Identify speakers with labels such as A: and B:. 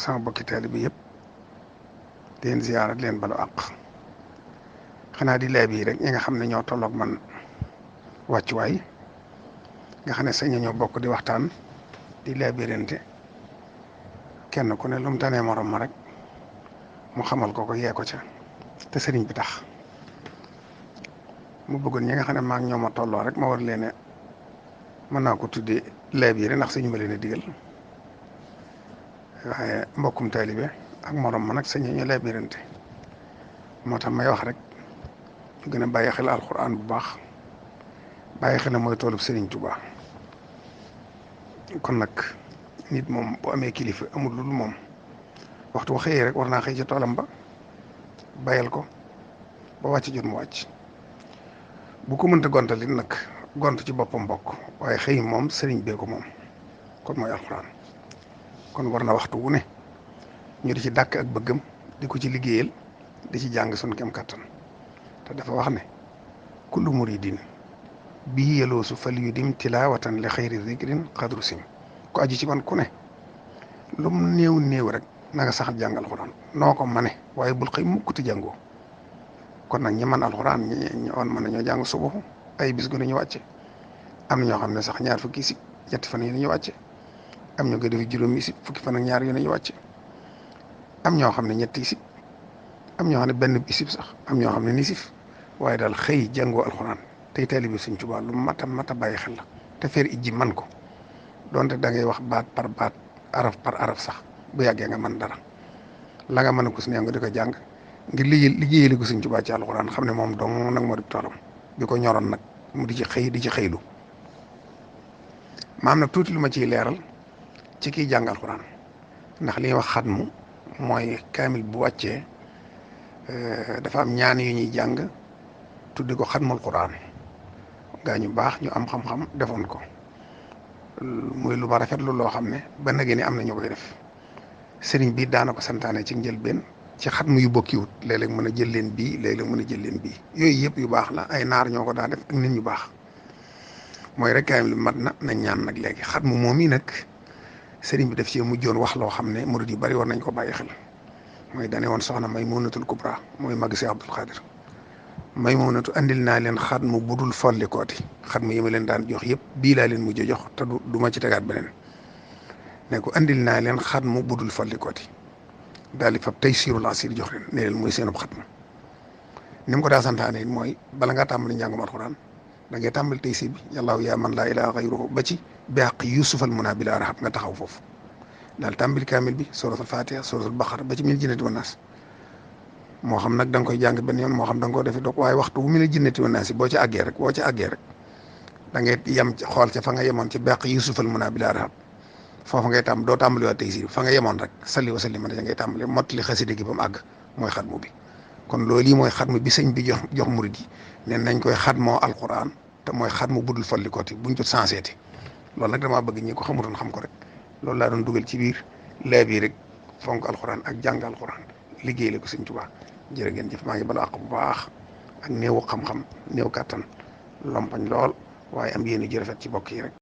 A: sama bokki taalibe bi yëpp di leen ziyaara di leen balu àq xanaa di laaj yi rek ñi nga xam ne ñoo tolloog man wàccuwaay nga xam ne sañ ñoo bokk di waxtaan di laabirante kenn ku ne lu mu tanee morom ma rek mu xamal ko yee ko ca te sëriñ bi tax mu bëggoon ñi nga xam ne maa ngi ñoo ma tolloo rek ma war leen mën naa ko tuddee laabire ndax suñu ma leen a digal waaye mbokkum taalibe ak morom ma nag sañ ñu laabirante moo tax may wax rek ñu gën a bàyyi xel alxuraan bu baax bàyyi xel ne mooy toolub Sëriñ Tuubaa kon nag nit moom bu amee kilifa amul lu dul moom waxtu bu xëyee rek war naa xëy ci toolam ba bayal ko ba wàcc jot mu wàcc bu ko mënta gontal it nag gont ci boppam bokk waaye xëy moom sëriñ bee ko moom kon mooy alxuraan kon war na waxtu wu ne ñu di ci dàkk ak bëggam di ko ci liggéeyal di ci jàng suñ kem kattan te dafa wax ne kullu muridin bii yeloosu fal yu dim tilaawatan li xayri zikrin xadru sim ku aju ci man ku ne lu mu néew néew rek na nga saxal jàng alxuraan noo ko mane waaye bul xëy mukk te jàngoo kon nag ñi man alxuraan ñi on mën nañoo jàng suba ay bis gu ne ñu wàcce am na ñoo xam ne sax ñaar fukki isib ñetti fan yi ñu wàcce am ñoo koy def juróomi isib fukki fan ak ñaar yu ne ñu wàcce am ñoo xam ne ñetti isib am ñoo xam ne benn isib sax am ñoo xam ne nisif waaye daal xëy jàngoo alxuraan tey taalibe Sëriñ Tuubaa lu mat a bàyyi xel la te feer ijji man ko donte da ngay wax baat par baat araf par araf sax bu yàggee nga mën dara la nga mën a ko si ne nga di ko jàng ngir liggéeyali ko Sëriñ Tuubaa ci alxuraan xam ne moom dong nag moo di toolam bi ko ñoroon nag mu di ci xëylu maam nag tuuti lu ma ciy leeral ci kiy jàng alxuraan ndax li ñuy wax xatmu mooy kaamil bu wàccee dafa am ñaan yu ñuy jàng tuddi ko xatmul quraan gaa ñu baax ñu am xam-xam defoon ko muy lu ma rafetlu loo xam ne ba nag ni am na ñu koy def sëriñ bi daana ko santaane ci njëlbeen ci xatmu yu bokkiwut léeg-léeg mën a jël leen bii léeg-léeg mën a jël leen bii yooyu yëpp yu baax la ay naar ñoo ko daa def ak nit ñu baax mooy rek kaamil bi mat na ñaan nag léegi xatmu moom yi nag sëriñ bi def ci mujjoon wax loo xam ne murid yu bari war nañ ko bàyyi xel mooy dane woon soxna Maymunatul Kubra mooy mag si Abdul Xaadir Maymunatu andil naa leen xatmu budul folli kooti xatmu yi ma leen daan jox yëpp bii laa leen mujj jox te du ma ci tegaat beneen ne ko andil naa leen xatmu budul folli kooti daal di fab Taysirul Asir jox leen ne leen mooy seenub xatmu ni mu ko daa santaane mooy bala ngaa tàmbali njàngum alxuraan da ngay tàmbali Taysir bi yàllaahu yaa man laa ilaaha xayruhu ba ci biaq Yusufal munaa bilaa rahab nga taxaw foofu daal tàmbali kaamil bi suratul Fatiha suratul Baqara ba ci min jinnati wan naas moo xam nag da nga koy jàng benn yoon moo xam da nga koo defee doog waaye waxtu bu mu la jinnati wan naas boo ci àggee rek da ngay yem xool ca fa nga yemoon ci biaq Yusufal munaa bilaa rahab foofu ngay doo tàmbali waa Taysir fa nga yemoon rek salli wa sallim ngay tàmbali mottali xasida gi ba mu àgg mooy xatmu bi kon loolu yi mooy xatmu bi sëñ bi jox murid yi ne nañ koy xatmoo alquran te mooy xatmu budul folli kooti buñ jot senseeti loolu nag damaa bëgg ñi ko xamutoon xam ko rek loolu laa doon dugal ci biir laa bii rek fonk alxuraan ak jàng alxuraan liggéey la ko Sëriñ Tuubaa jërë ngeen jëf maa ngi bala àq bu baax ak néewu xam-xam néew kàttan lompañ lool waaye am yéen ji rafet ci bokk yi rek